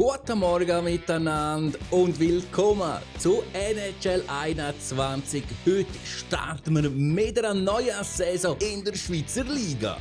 Guten Morgen miteinander und willkommen zu NHL 21. Heute starten wir mit einer neuen Saison in der Schweizer Liga.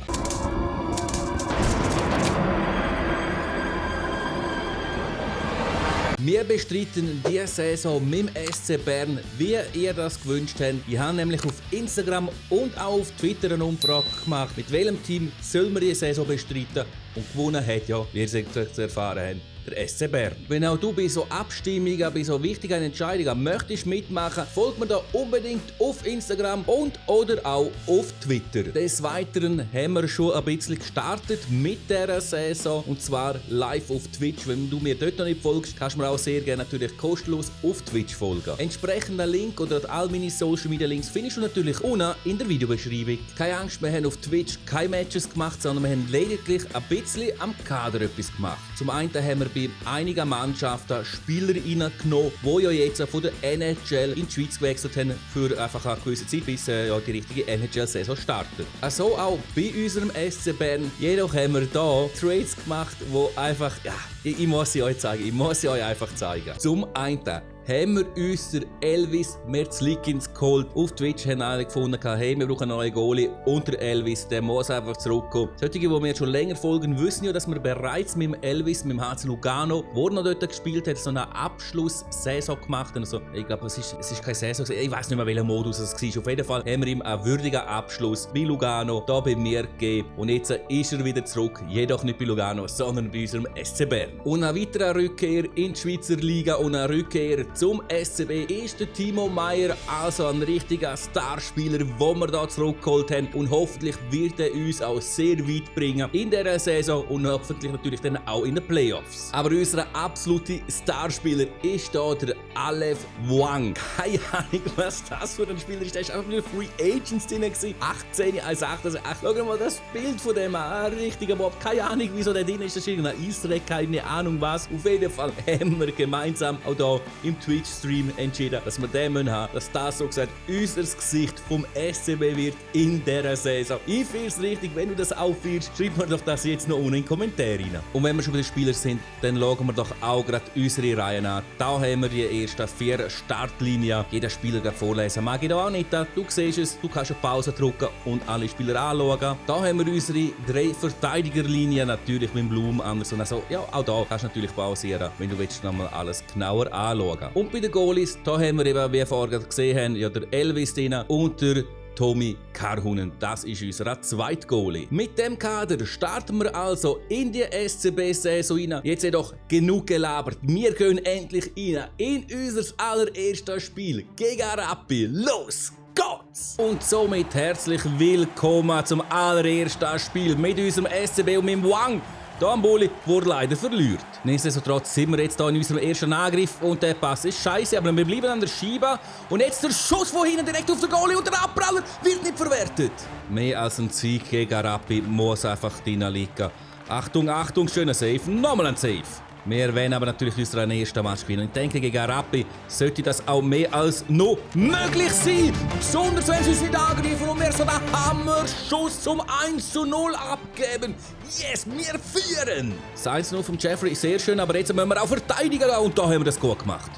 Wir bestreiten diese Saison mit dem SC Bern, wie ihr das gewünscht habt. Ich habe nämlich auf Instagram und auch auf Twitter eine Umfrage gemacht, mit welchem Team soll man diese Saison bestreiten. Und gewonnen hat ja, wie ihr es zu erfahren habt, der SC Bern. Wenn auch du bei so Abstimmungen, bei so wichtigen Entscheidungen möchtest mitmachen, folgt mir da unbedingt auf Instagram und oder auch auf Twitter. Des Weiteren haben wir schon ein bisschen gestartet mit dieser Saison und zwar live auf Twitch. Wenn du mir dort noch nicht folgst, kannst du mir auch sehr gerne natürlich kostenlos auf Twitch folgen. Entsprechender Link oder all meine Social Media Links findest du natürlich unten in der Videobeschreibung. Keine Angst, wir haben auf Twitch keine Matches gemacht, sondern wir haben lediglich ein bisschen am Kader etwas gemacht. Zum einen haben wir bei einigen Mannschaften Spieler reingenommen, die ja jetzt von der NHL in die Schweiz gewechselt haben für einfach eine gewisse Zeit, bis die richtige NHL-Saison startet. Also auch bei unserem SC Bern. Jedoch haben wir hier Trades gemacht, die einfach, ja, ich muss sie euch zeigen. Ich muss sie euch einfach zeigen. Zum einen haben wir uns der Elvis Merzlikins geholt. Auf Twitch haben alle gefunden, hey, wir brauchen einen neuen Goalie. Und der Elvis, der muss einfach zurückkommen. Solche, die mir schon länger folgen, wissen ja, dass wir bereits mit dem Elvis, mit dem HC Lugano, wo er noch dort gespielt hat, so eine Abschlusssaison gemacht. Also, ich glaube, es ist keine Saison. Ich weiß nicht mehr, welcher Modus es war. Auf jeden Fall haben wir ihm einen würdigen Abschluss bei Lugano, da bei mir gegeben. Und jetzt ist er wieder zurück. Jedoch nicht bei Lugano, sondern bei unserem SC Bern. Und eine weitere Rückkehr in die Schweizer Liga und eine Rückkehr zum SCB ist der Timo Meier, also ein richtiger Starspieler, den wir hier zurückgeholt haben. Und hoffentlich wird er uns auch sehr weit bringen in dieser Saison und hoffentlich natürlich dann auch in den Playoffs. Aber unser absoluter Starspieler ist hier der Aleph Wang. Keine Ahnung, was das für ein Spieler ist. Der ist einfach nur Free Agents drin gewesen. 18, also 18. Schau mal das Bild von dem an. Richtiger Bob. Keine Ahnung, wieso der drin ist. Das ist irgendein Easter Egg, keine Ahnung was. Auf jeden Fall haben wir gemeinsam auch hier im Twitch-Stream entschieden, dass wir den haben müssen, dass das so gesagt unser Gesicht vom SCB wird in dieser Saison. Ich finde es richtig, wenn du das auch fühlst, schreib mir doch das jetzt noch unten in die Kommentare rein. Und wenn wir schon bei den Spielern sind, dann schauen wir doch auch gerade unsere Reihen an. Da haben wir die ersten 4 Startlinien. Jeder Spieler vorlesen. Mag ich da auch nicht. Du siehst es, du kannst eine Pause drücken und alle Spieler anschauen. Da haben wir unsere 3 Verteidigerlinien, natürlich mit dem Blum, Anderson. Also ja, auch da kannst du natürlich pausieren, wenn du willst nochmal alles genauer anschauen. Und bei den Goalies, da haben wir eben, wie wir vorher gesehen haben, ja, der Elvis drin und der Tommy Karhunen. Das ist unser zweiter Goalie. Mit dem Kader starten wir also in die SCB-Saison rein. Jetzt jedoch genug gelabert. Wir gehen endlich rein in unser allererstes Spiel gegen Rappi. Los geht's! Und somit herzlich willkommen zum allerersten Spiel mit unserem SCB und mit dem Wang. Der Amboli wurde leider verliert. Nichtsdestotrotz sind wir jetzt hier in unserem ersten Angriff und der Pass ist scheiße, aber wir bleiben an der Scheibe. Und jetzt der Schuss von hinten direkt auf den Goalie und der Abpraller wird nicht verwertet. Mehr als ein Sieg gegen Rappi muss einfach drin liegen. Achtung, Achtung, schöner Save, nochmal ein Save. Wir werden aber natürlich unseren ersten Match spielen. Ich denke, gegen Rappi sollte das auch mehr als noch möglich sein. Besonders wenn sie uns nicht angreifen und wir so einen Hammerschuss zum 1:0 abgeben. Yes, wir führen! Das 1:0 von Jeffrey ist sehr schön, aber jetzt müssen wir auch verteidigen und da haben wir das gut gemacht.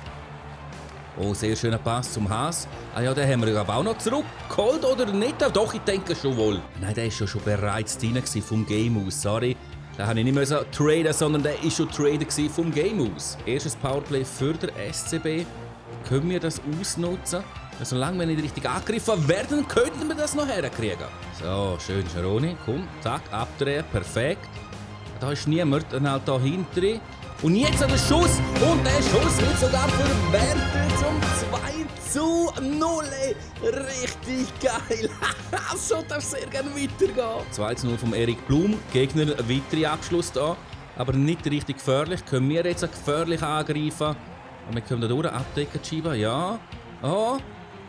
Oh, sehr schöner Pass zum Haas. Ah ja, den haben wir aber auch noch zurückgeholt, oder nicht? Doch, ich denke schon wohl. Nein, der war schon bereits drin vom Game aus, sorry. Da habe ich nicht mehr traden, sondern der war schon traden vom Game aus. Erstes Powerplay für den SCB. Können wir das ausnutzen? Solange wir nicht richtig angegriffen werden, könnten wir das noch herkriegen. So, schön, Scheroni. Komm, zack, abdrehen, perfekt. Da ist niemand, dann halt da hinten. Und jetzt der Schuss. Und der Schuss wird sogar verwertet zum 2:0. Richtig geil. So darf es sehr gerne weitergehen. 2:0 vom Erik Blum. Gegner ein weiterer Abschluss da. Aber nicht richtig gefährlich. Können wir jetzt gefährlich angreifen? Und wir können da durch abdecken, Chiba. Ja. Oh.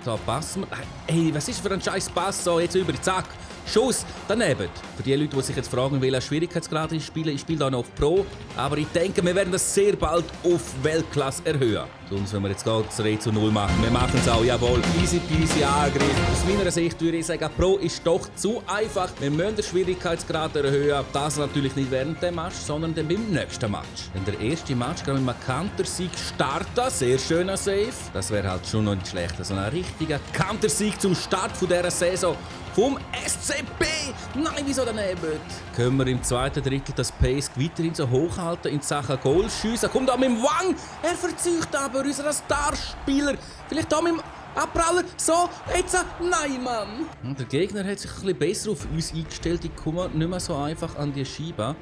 So, passen wir. Ey, was ist für ein scheiß Pass? So, jetzt über. Zack. Schuss daneben. Für die Leute, die sich jetzt fragen, welcher Schwierigkeitsgrad ich spiele da noch auf Pro. Aber ich denke, wir werden das sehr bald auf Weltklasse erhöhen. Sonst, wenn wir jetzt gerade 3:0 machen. Wir machen es auch, jawohl. Easy peasy Angriff. Aus meiner Sicht würde ich sagen, Pro ist doch zu einfach. Wir müssen den Schwierigkeitsgrad erhöhen. Das natürlich nicht während dem Match, sondern dann beim nächsten Match. Wenn der erste Match gerade mit einem Counter-Sieg starten, sehr schöner Save. Das wäre halt schon noch nicht schlecht. So ein richtiger Counter-Sieg zum Start von dieser Saison. Vom SCB! Nein, wieso daneben? Können wir im zweiten Drittel das Pace weiterhin so hochhalten in Sachen Goalschüsse? Kommt da mit dem Wang! Er verzeugt aber unseren Starspieler. Vielleicht da mit dem Abpraller. So, jetzt. Nein, Mann! Der Gegner hat sich ein bisschen besser auf uns eingestellt. Ich komme nicht mehr so einfach an die Scheibe.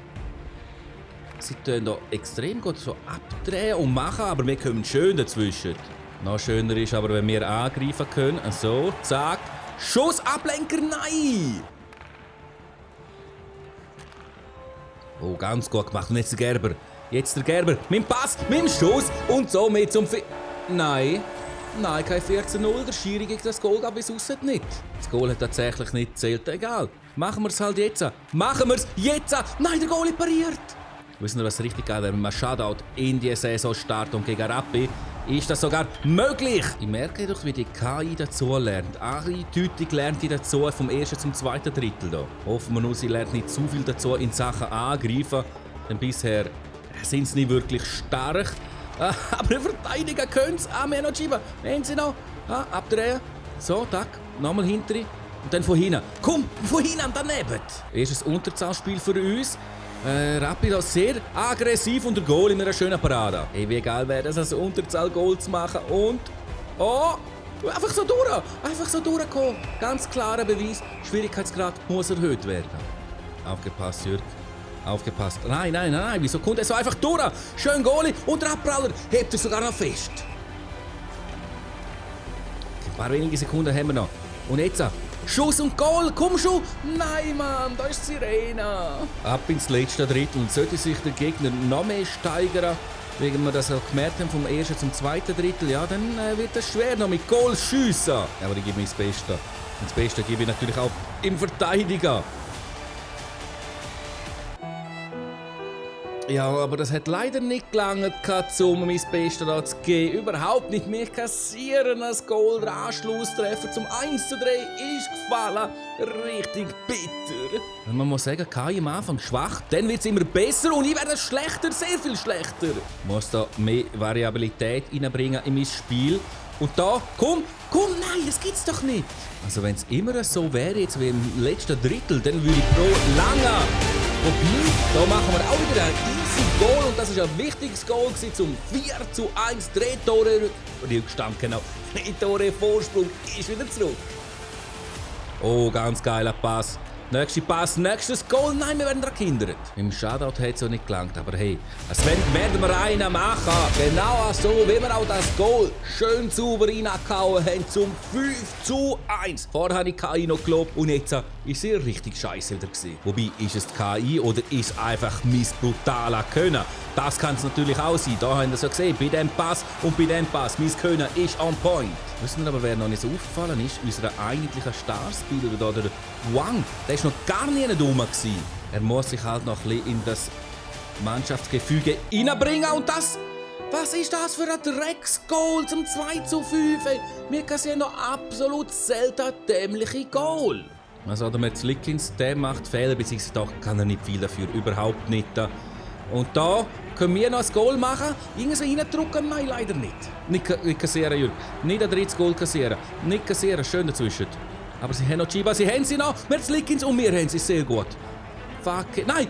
Sie tun da extrem gut so abdrehen und machen, aber wir kommen schön dazwischen. Noch schöner ist aber, wenn wir angreifen können. So, zack. Schuss, Ablenker, nein! Oh, ganz gut gemacht. Und jetzt der Gerber. Jetzt der Gerber. Mit dem Pass, mit dem Schuss und somit zum Nein. Nein, kein 14:0. Der Schiri gegen das Goal gab es aussen nicht. Das Goal hat tatsächlich nicht gezählt. Egal. Machen wir es halt jetzt. Machen wir es jetzt. Nein, der Goalie pariert. Wissen Sie, was richtig geil wäre? Wenn man Shoutout in die Saison startet und gegen Rappi ist das sogar möglich. Ich merke doch, wie die KI dazu lernt. Eindeutig lernt die dazu vom ersten zum zweiten Drittel. Da. Hoffen wir nur, sie lernt nicht zu viel dazu in Sachen Angreifen. Denn bisher sind sie nicht wirklich stark. Aber verteidigen können sie. Wir haben noch Scheiben. Haben sie noch? Abdrehen. So, tack. Nochmal hinter. Und dann von hinten. Komm, von hinten daneben. Erstes Unterzahlspiel für uns. Rapido sehr aggressiv und der Goal in einer schönen Parade. Hey, wie geil wäre es, ein Unterzahl-Goal zu machen und... Oh! Einfach so durch! Einfach so durchkommen. Ganz klarer Beweis, Schwierigkeitsgrad muss erhöht werden. Aufgepasst, Jürg. Aufgepasst. Nein, wieso kommt er so einfach durch? Schön Goalie und der Abpraller hebt er sogar noch fest. Ein paar wenige Sekunden haben wir noch. Und jetzt... Schuss und Goal, komm schon! Nein, Mann, da ist Sirena. Ab ins letzte Drittel und sollte sich der Gegner noch mehr steigern, wegen wir das auch gemerkt haben, vom ersten zum zweiten Drittel, ja, dann wird es schwer noch mit Goal schiessen. Aber ich gebe mir das Beste. Und das Beste gebe ich natürlich auch im Verteidiger. Ja, aber das hat leider nicht gelangt, um mein Bestes da zu geben. Überhaupt nicht. Wir kassieren das Goal. Der Anschlusstreffer zum 1:3 ist gefallen. Richtig bitter. Man muss sagen, KI am Anfang schwach, dann wird es immer besser und ich werde schlechter, sehr viel schlechter. Ich muss da mehr Variabilität reinbringen in mein Spiel. Und da, komm, nein, das gibt's doch nicht. Also wenn es immer so wäre, jetzt wie im letzten Drittel, dann würde ich pro lange. Wobei, da machen wir auch wieder ein easy Goal und das war ein wichtiges Goal zum 4:1 Drehtore Rückstand, genau. 3 Tore Vorsprung ist wieder zurück. Oh, ganz geiler Pass. Nächster Pass, nächstes Goal. Nein, wir werden daran gehindert. Im Shoutout hat es auch nicht gelangt, aber hey, das werden wir einen machen. Genau so, wie wir auch das Goal schön sauber reingehauen haben zum 5:1. Vorher habe ich KI noch gelobt und jetzt ist sie richtig scheiße wieder gewesen. Wobei, ist es die KI oder ist es einfach mein brutaler Können? Das kann es natürlich auch sein. Da haben wir es ja gesehen, bei dem Pass und bei dem Pass. Mein Können ist on point. Wissen aber, wer noch nicht so aufgefallen ist, unser eigentlicher Starspieler, der Wang, der ist noch gar nie rum gewesen. Er muss sich halt noch ein bisschen in das Mannschaftsgefüge reinbringen und das... Was ist das für ein Drecksgoal zum 2:5? Wir kassieren noch absolut selten dämliche Goal. Also der Metzlikins, der macht Fehler, beziehungsweise da kann er nicht viel dafür, überhaupt nicht. Und da können wir noch ein Goal machen, irgendwie reindrücken? Nein, leider nicht. Nicht kassieren, Jürg. Nicht ein drittes Goal kassieren. Nicht kassieren, schön dazwischen. Aber sie haben noch Chiba, sie haben sie noch. Metzlikins und wir haben sie, sehr gut. Fuck. Nein.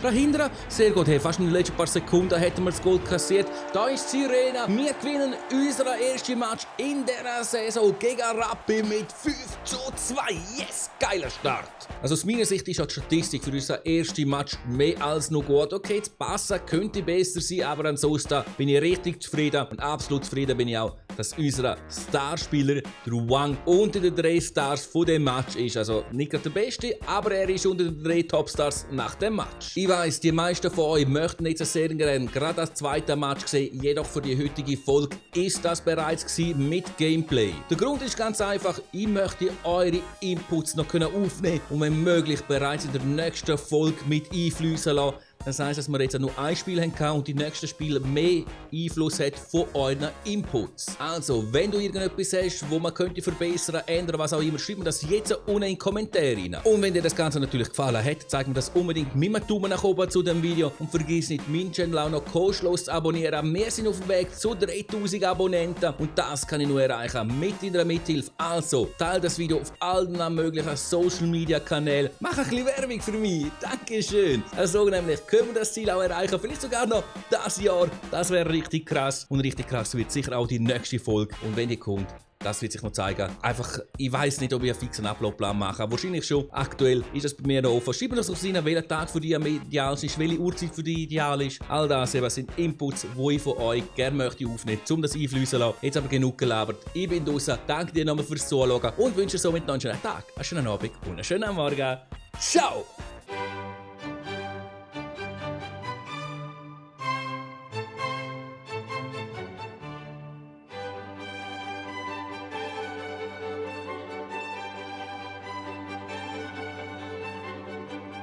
Dahinter. Sehr gut. Hey, fast in den letzten paar Sekunden hätten wir das Goal kassiert. Da ist Sirena. Wir gewinnen unseren ersten Match in dieser Saison gegen Rappi mit 5:2. Yes, geiler Start. Also aus meiner Sicht ist auch die Statistik für unseren ersten Match mehr als noch gut. Okay, das Passen könnte besser sein, aber ansonsten bin ich richtig zufrieden. Und absolut zufrieden bin ich auch dass unser Starspieler der Wang unter den 3 Stars von dem Match ist. Also nicht gerade der Beste, aber er ist unter den 3 Topstars nach dem Match. Ich weiss, die meisten von euch möchten jetzt sehr gerne gerade das zweite Match sehen, jedoch für die heutige Folge ist das bereits gewesen mit Gameplay. Der Grund ist ganz einfach, ich möchte eure Inputs noch aufnehmen und wenn möglich bereits in der nächsten Folge mit einfließen lassen. Das heisst, dass wir jetzt nur ein Spiel haben und die nächsten Spiele mehr Einfluss hat von euren Inputs. Also, wenn du irgendetwas hast, wo man könnte verbessern, ändern, was auch immer, schreib mir das jetzt unten in die Kommentare rein. Und wenn dir das Ganze natürlich gefallen hat, zeig mir das unbedingt mit einem Daumen nach oben zu dem Video und vergiss nicht, meinen Channel auch noch kostenlos zu abonnieren. Wir sind auf dem Weg zu 3000 Abonnenten und das kann ich nur erreichen mit deiner Mithilfe. Also, teile das Video auf allen möglichen Social Media Kanälen. Mach ein bisschen Werbung für mich. Dankeschön. Also nämlich können wir das Ziel auch erreichen, vielleicht sogar noch das Jahr. Das wäre richtig krass. Und richtig krass wird sicher auch die nächste Folge. Und wenn die kommt, das wird sich noch zeigen. Einfach, ich weiß nicht, ob ich einen fixen Uploadplan mache. Wahrscheinlich schon. Aktuell ist das bei mir noch offen. Schreib mir das auf rein, welcher Tag für dich am ideal ist, welche Uhrzeit für dich ideal ist. All das eben sind Inputs, die ich von euch gerne möchte aufnehmen, um das einfließen zu lassen. Jetzt aber genug gelabert. Ich bin draußen. Danke dir nochmal fürs Zuschauen und wünsche somit noch einen schönen Tag, einen schönen Abend und einen schönen Morgen. Ciao!